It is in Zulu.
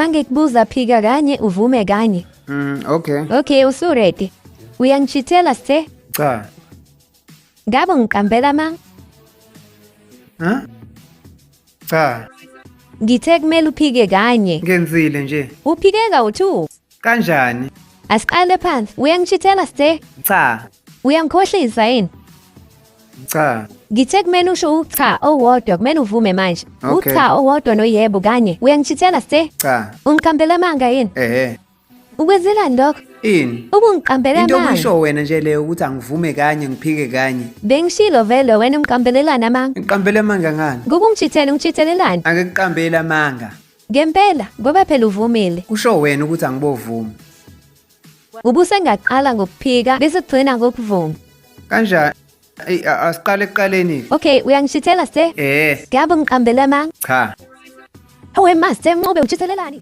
Mangikubuza phika kanye uvume kanye. Okay. Okay, usuready. Uyangishithela Sthe? Cha. Ngabe ngiqambela amanga? Ha? Cha. Ngithe kumele uphike kanye. Ngenzile nje. Uphike kawu-two. Kanjani? Asiqale phansi. Uyangishithela Sthe? Cha. Uyangikhohlisa yini? Cha. Ngithe kumele usho ucha owodwa, kumele uvume manje. Okay. Ucha owodwa noyebo kanye. Uyangishithela Sthe? Cha. Ungiqambela amanga yini? Ehhe. Ukwenzelani lokho? Ini? Ukungiqambela Into amanga. obuyisho wena nje leyo ukuthi angivume kanye ngiphike kanye. Bengishilo vele wena ungiqambelelani amanga. Ngiqambele amanga ngani? Ngokungishithela ungishithelelani? Angikuqambeli amanga. Ngempela, ngoba phela uvumile. Kusho wena ukuthi angibovuma. Ubusengaqala ngokuphika bese kugcina ngokuvuma. Kanjani? Ey, asiqale ekuqaleni. Okay, uyangishithela Sthe? Eh, Ngabe ungiqambele amanga? cha. Hawe ma, Sthe Mncube ungishithelelani?